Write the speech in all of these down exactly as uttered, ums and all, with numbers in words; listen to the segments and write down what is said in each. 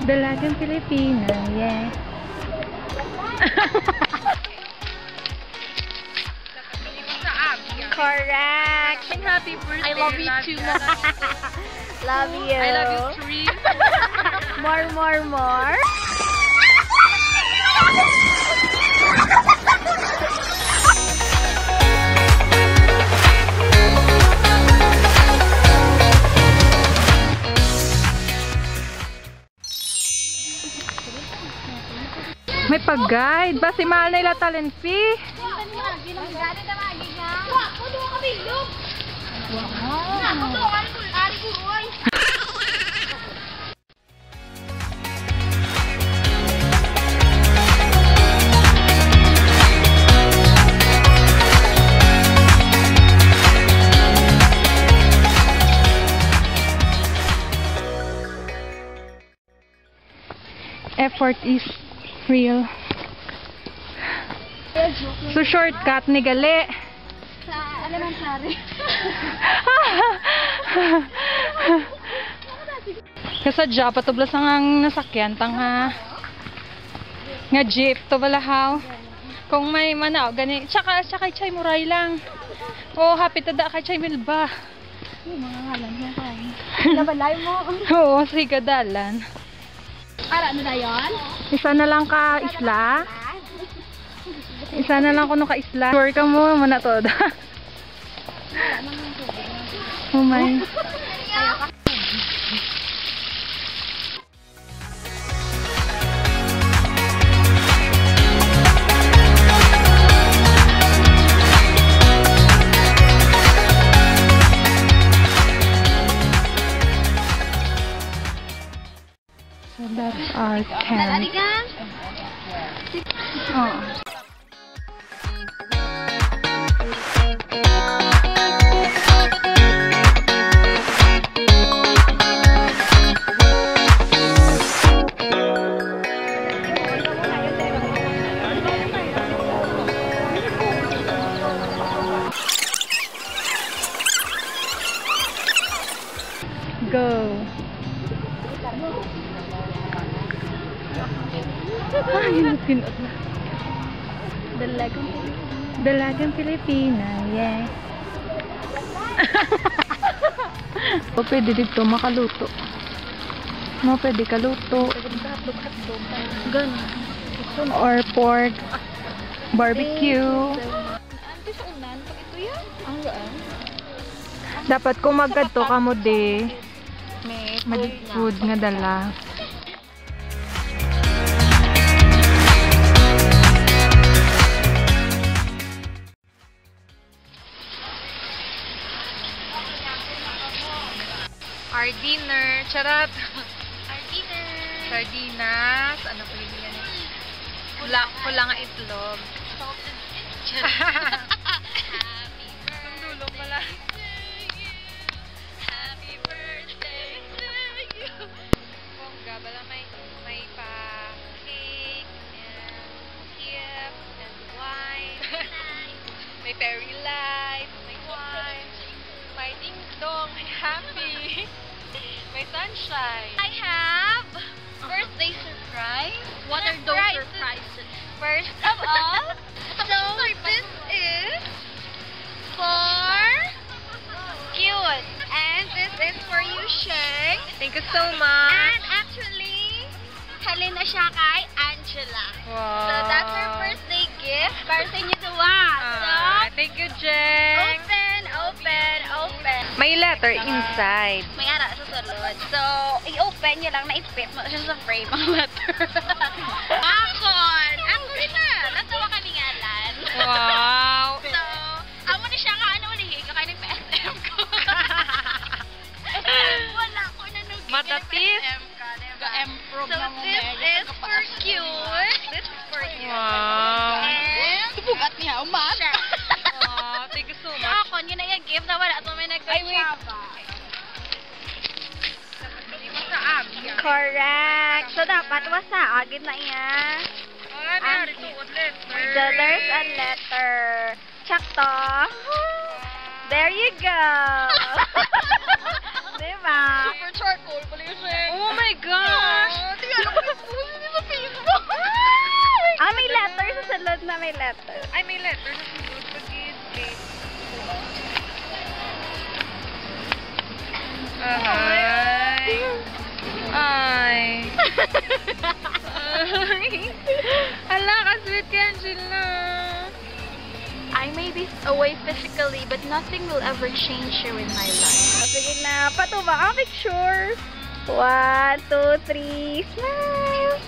Dalagang Pilipina, yeah. Correct. And happy birthday. I love you too. Love you. I love you three. More, more, more. May pag-guide. Basi mahal na ila talent fee. Effort is real. So, shortcut ni gali. Sa elementary. Kasadya, patublas ang, ang nasakyan, tang, ah, nga jeep, to balahaw. Kung may manao, gani, tsaka, tsaka kay Chay Muray lang. O, hapit na da kay Chay Milba. Yung mga ngalan mo, kay. Nabalay mo. Oo, sige, dalan. Ara, ano na yun? Isa na lang ka isla. Isa na lang kuno ka isla. Sure ka mo, muna to. Oh my. So that's our tent. Oh. Go. Ay, pinot na. Dalagang Pilipina. Dalagang Pilipina, yeah. O, pwede dito makaluto. Mo pwede kaluto. Ganun. Or pork barbecue. Antes unan, pag ito yan. Ang gaan. Dapat kung magkadto ka mo, di, may food nga dala. Our dinner. Charot. Our dinner. Sardinas. Ano pa yun yan? Pula, pula nga itlog. Salted egg. Happy birthday to you. Happy birthday to you. Bongga, bala may, may pa cake and gift and wine. May fairy lights, may wine, may ding dong, may happy, may sunshine. I have birthday surprise. What are those surprises? First of all, so this is for Cute. And this is for you, Sheng. Thank you so much. And actually, halin na siya kay Angela. Wow. So that's her birthday gift para sa inyo duwa. So, ah, thank you, Jeng. Open, open, open. May letter inside. May ara sa sulod. So, i-open niyo lang na i-fit mo siya sa frame ang letter. Akon! Ako rin na! Natawa kami ngalan. Wow! So, amo na siya nga, ano, ulihin ka kayo nagpa-S M ko. Wala ko na nung Matatis. Nagpa-S M ka, diba? Ga-improv na mo, Meg. So, this is for cute. This is for cute. Wow. And Bugat niya, umat. Siya. Wow, thank you so much. Sa akon, yun na yung gift na wala to may nagpa-Java. Correct. So, dapat wasa. Agad na iya. Wala na, ang ito, letter. So, there's a letter. Tsakto. There you go. Diba? Super charcoal pala yun, Sheng. Oh my gosh! Oh, tingnan Letter. Ay, may letter na siguro. Pag-i-explain. Ay. Ay. Ala, ka-sweet kay Angela. I may be away physically, but nothing will ever change you in my life. Sige na, patuba ang picture. One, two, three, smile.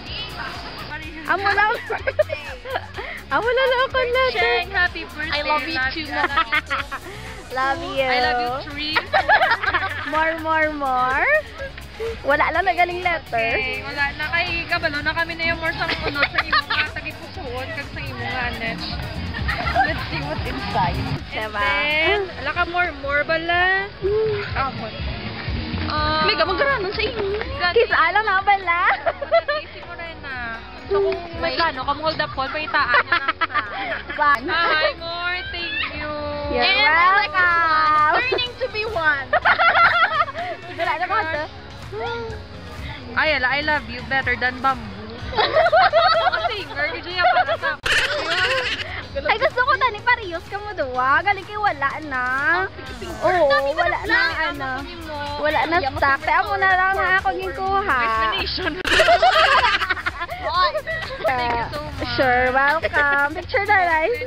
Amo lang. Amo lang ako letter. Cheng, happy birthday. I love you too, Mom. Love you. I love you three. More, more, more. Wala lang nagaling letter. Okay, wala na. Kay kabalo na kami na yung more sa unod sa imo nga tagipusuon kag sa imo nga, Anech. Let's see what's inside. Diba? And then, ala ka more, more bala. Amon. Ah, may gamagaranon sa imo. Kiss, alam na bala. Easy mo rin na. So, kung may plano ka mo hold up call, pakitaan niya lang sa. Ban. Ah, hi, more. Thank you. You're And I like this one. Welcome. Turning to be one. Wala na ba ito? Ay, ala, I love you better than bamboo. Singer, gid niya para sa Ay, gusto ko tani parehas ka mo duwa. Galing kay wala na. Oo, wala na, ano. Wala na stock. Kaya mo na lang ha, ako yung kuha. Explanation. Thank you so much. Sure, welcome. Picture na, guys.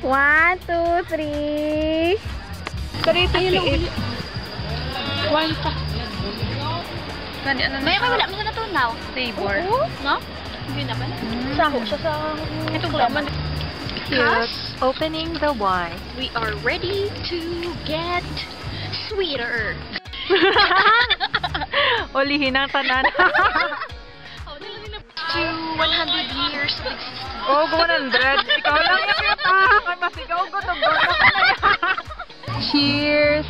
One, two, three. Three fifty-eight. One pa. Gani, ano na May siya? Wala mo na natunaw. Flavor. Oo. No? Hindi naman. Saho siya sa Ito ba? Cute. Opening the wine. We are ready to get sweeter. Ulihin ang tanan. To one hundred years of existence. Oh, one hundred. Ikaw lang yung kita. Kay masigaw ko to. Cheers.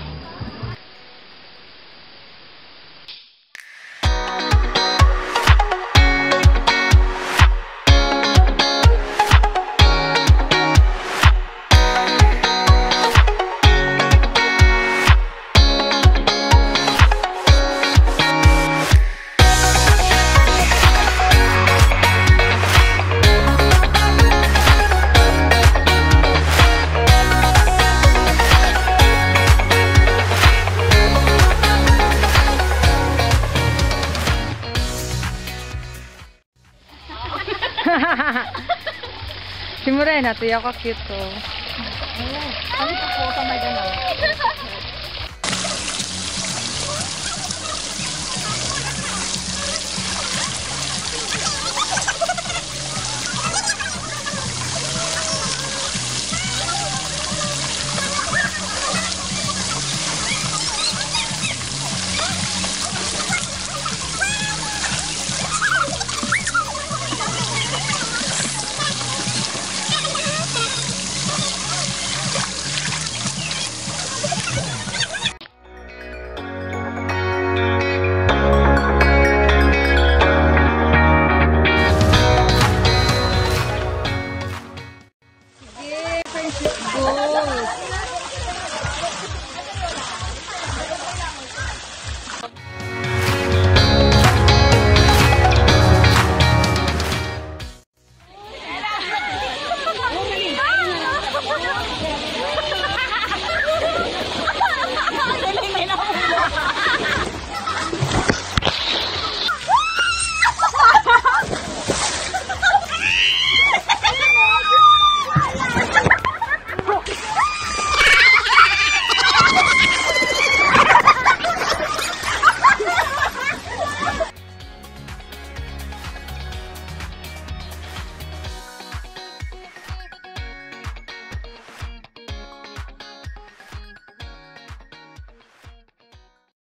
Si Morena, tuya ka cute, oh. Ano pa po sa may ganun?